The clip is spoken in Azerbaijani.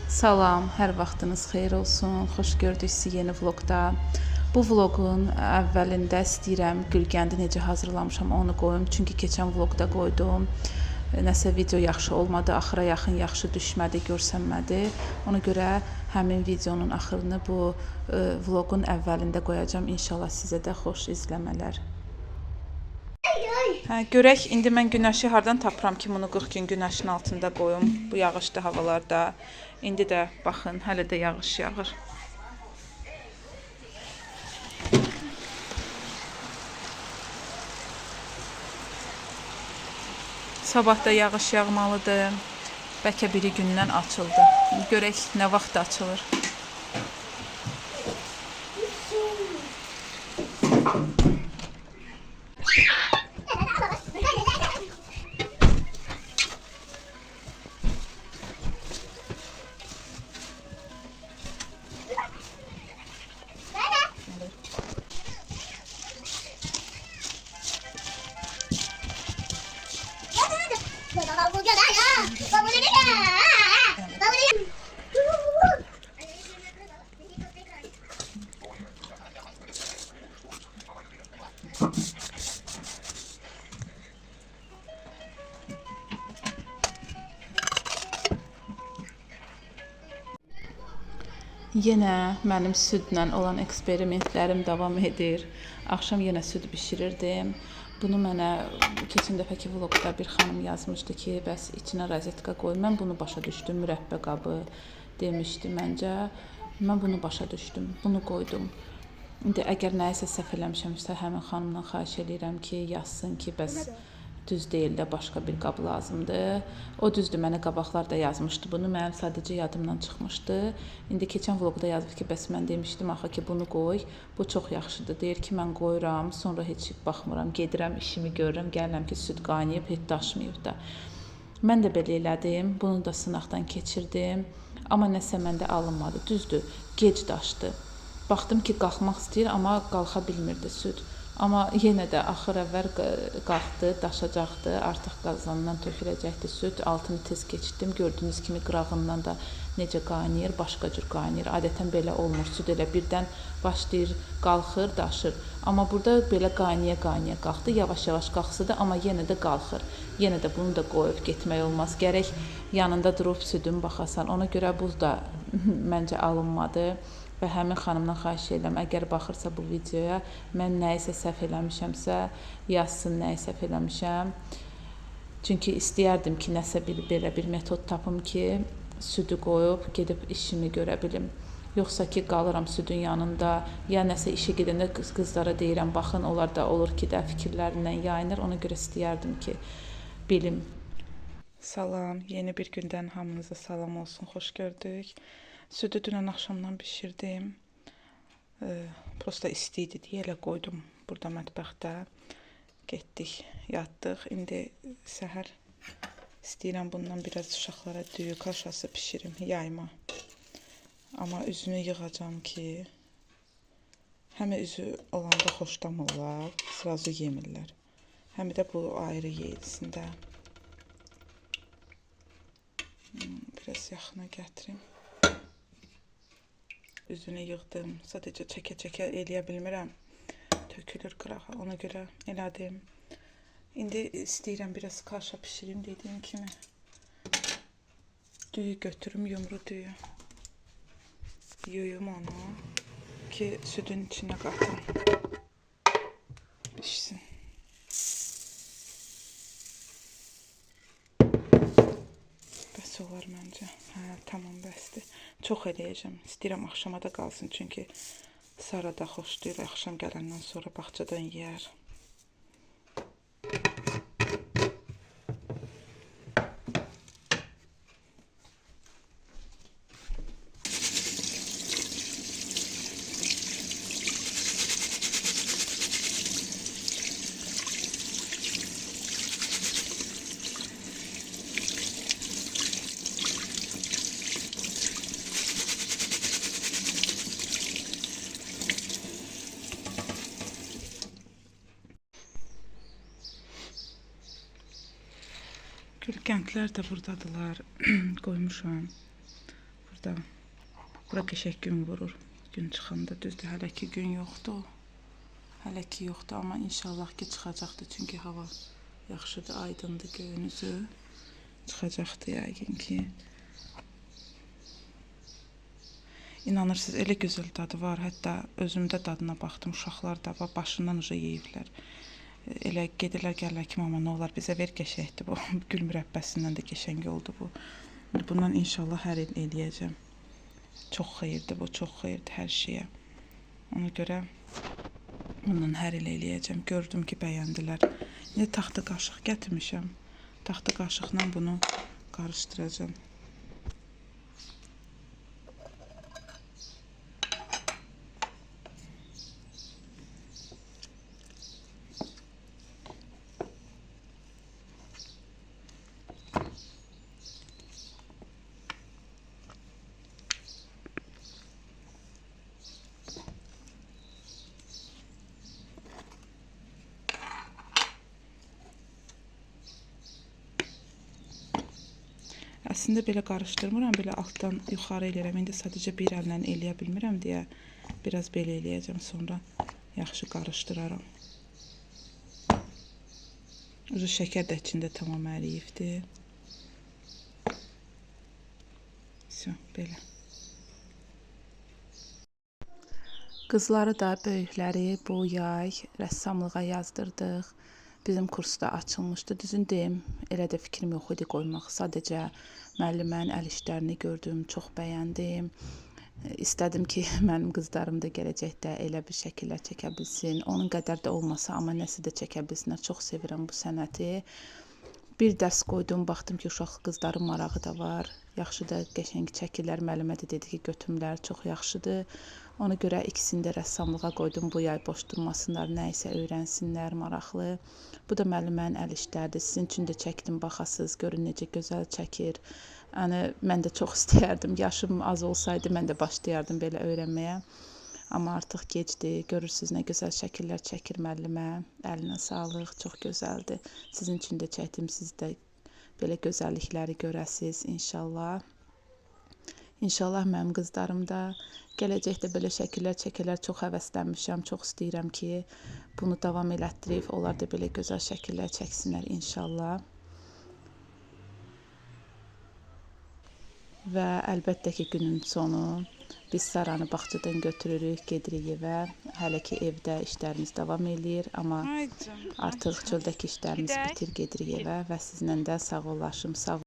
Salam, hər vaxtınız xeyir olsun. Xoş gördük sizi yeni vlogda. Bu vlogun əvvəlində istəyirəm gülgəndi necə hazırlamışam onu qoyum. Çünki keçən vlogda qoydum. Nəsə video yaxşı olmadı, axıra yaxın yaxşı düşmədi, görsənmədi. Ona görə həmin videonun axırını bu vlogun əvvəlində qoyacağam. İnşallah sizə də xoş izləmələr. Hə, görək indi mən günəşi hardan tapıram ki, bunu 40 gün günəşin altında qoyum bu yağışlı havalarda. İndi də baxın, hələ də yağış yağır. Sabah da yağış yağmalıdır. Bəlkə biri gündən açıldı. Görək nə vaxt açılır. Yenə mənim südlə olan eksperimentlərim davam edir. Axşam yenə süd bişirirdim. Bunu mənə keçən dəfəki vlogda bir xanım yazmışdı ki, bəs içinə rozetka qoy. Mən bunu başa düşdüm, mürəbbə qabı demişdi məncə. Mən bunu başa düşdüm, bunu qoydum. İndi əgər nəyisə səhv eləmişəmsə, həmin xanımdan xahiş eləyirəm ki, yazsın ki, bəs düz deyil də başqa bir qab lazımdır. O düzdür, mənə qabaqlar da yazmışdı bunu. Mənim sadəcə yadımdan çıxmışdı. İndi keçən vloqda yazıb ki, bəs mən demişdim axı ki, bunu qoy. Bu çox yaxşıdır. Deyir ki, mən qoyuram, sonra heç baxmıram, gedirəm, işimi görürəm, gəlirəm ki, süd qaynayıb, heç daşmayıb da. Mən də belə elədim. Bunu da sınaqdan keçirdim. Amma nəsə məndə alınmadı. Düzdür, gec daşdı. Baxdım ki, qalxmaq istəyir, amma qalxa bilmirdi süd. Amma yenə də axır əvvəl qalxdı, daşacaqdı. Artıq qazandan töküləcəkdi süd. Altını tez keçirdim. Gördüyünüz kimi qırağından da necə qaynayır, başqa cür qaynayır. Adətən belə olmur. Süd elə birdən başlayır, qalxır, daşır. Amma burada belə qaynaya-qaynaya qalxdı. Yavaş-yavaş qalxsa da, amma yenə də qalxır. Yenə də bunu da qoyub getmək olmaz. Gərək yanında durub südün baxasan. Ona görə bu da məncə alınmadı. Və həmin xanımdan xahiş edirəm, əgər baxırsa bu videoya, mən nəyisə səhv eləmişəmsə, yazsın nəyi səhv eləmişəm. Çünki istəyərdim ki, nəsə bir belə bir metod tapım ki, südü qoyub gedib işimi görə bilim. Yoxsa ki, qalıram südün yanında, ya nəsə işə gedəndə qızlara deyirəm, baxın, onlar da olur ki, də fikirlərindən yayınır. Ona görə istəyərdim ki, bilim. Salam, yeni bir gündən hamınıza salam olsun, xoş gördük. Südü dünən axşamdan bişirdim. Prosta isti idi deyə elə qoydum burada mətbəxdə. Getdik, yatdıq. İndi səhər istəyirəm bundan biraz uşaqlara düyü kaşası pişirim, yayma. Amma üzünü yığacam ki, həm üzü olanda xoşlamırlar, srazu yemirlər. Həm də bu ayrı yeyilsin də. Biraz yaxına gətirim. Üzünü yığdım. Sadəcə çəkə-çəkə eləyə bilmirəm. Tökülür qırağa. Ona görə elədim. İndi istəyirəm biraz kaşa pişirim dediyim kimi. Düyü götürüm, yumru düyü. Yuyum onu ki, südün içinə qatım. Pişsin. Bəs olar məncə. Hə, tamam, bəsdir. Çox eləyəcəm. İstəyirəm axşama da qalsın, çünki Sara da xoşlayır. Axşam gələndən sonra bağçadan yeyər. Gülkəndlər də buradadılar. Qoymuşam. Burada bura qəşəng gün vurur. Gün çıxanda düzdür, hələ ki gün yoxdur. Hələ ki yoxdur, amma inşallah ki çıxacaqdır. Çünki hava yaxşıdır, aydındır göyün üzü. Çıxacaqdır yəqin ki. İnanırsınız, elə gözəl dadı var. Hətta özümdə dadına baxdım. Uşaqlar da başından uca yeyiblər. Elə gedirlər, gəlirlər ki, mama nə olar bizə ver, qəşəngdir bu. Gül mürəbbəsindən də qəşəng oldu bu. Bundan inşallah hər il eləyəcəm. Çox xeyirdir bu, çox xeyirdir hər şeyə. Ona görə bundan hər il eləyəcəm. Gördüm ki, bəyəndilər. İndi taxta qaşıq gətirmişəm. Taxta qaşıqla bunu qarışdıracağam. Əslində belə qarışdırmıram, belə altdan yuxarı eləyirəm. İndi sadəcə bir əllə eləyə bilmirəm deyə biraz belə eləyəcəm, sonra yaxşı qarışdıraram. Ucu şəkər də içində tamam əriyibdir. Vəsə, belə. Qızları da, böyükləri bu yay rəssamlığa yazdırdıq. Bizim kursda açılmışdı. Düzün deyim, elə də fikrim yox idi qoymaq. Sadəcə müəllimənin əl işlərini gördüm, çox bəyəndim. İstədim ki, mənim qızlarım da gələcəkdə elə bir şəkillər çəkə bilsin. Onun qədər də olmasa, amma nəsə də çəkə bilsinlər. Çox sevirəm bu sənəti. Bir dərs qoydum, baxdım ki, uşaq qızların marağı da var. Yaxşı da qəşəng çəkirlər. Müəllimə də dedi ki, götürümləri çox yaxşıdır. Ona görə ikisini də rəssamlığa qoydum. Bu yay boş durmasınlar, nə isə öyrənsinlər, maraqlı. Bu da müəllimənin əl işləridir. Sizin üçün də çəkdim, baxasız, görün necə gözəl çəkir. Yəni mən də çox istəyərdim. Yaşım az olsaydı mən də başlayardım belə öyrənməyə. Amma artıq gecdir. Görürsüz nə gözəl şəkillər çəkir müəllimə. Əlinə sağlıq, çox gözəldir. Sizin üçün də çəkdim, siz də belə gözəllikləri görəsiz inşallah. İnşallah mənim qızlarım da gələcəkdə belə şəkillər çəkərlər. Çox həvəslənmişəm, çox istəyirəm ki, bunu davam elətdirib, onlar da belə gözəl şəkillər çəksinlər inşallah. Və əlbəttə ki, günün sonu biz Saranı bağçadan götürürük, gedirik evə. Hələ ki evdə işlərimiz davam eləyir, amma artıq çöldəki işlərimiz bitir, gedirik evə və sizinlə də sağollaşım. Sağ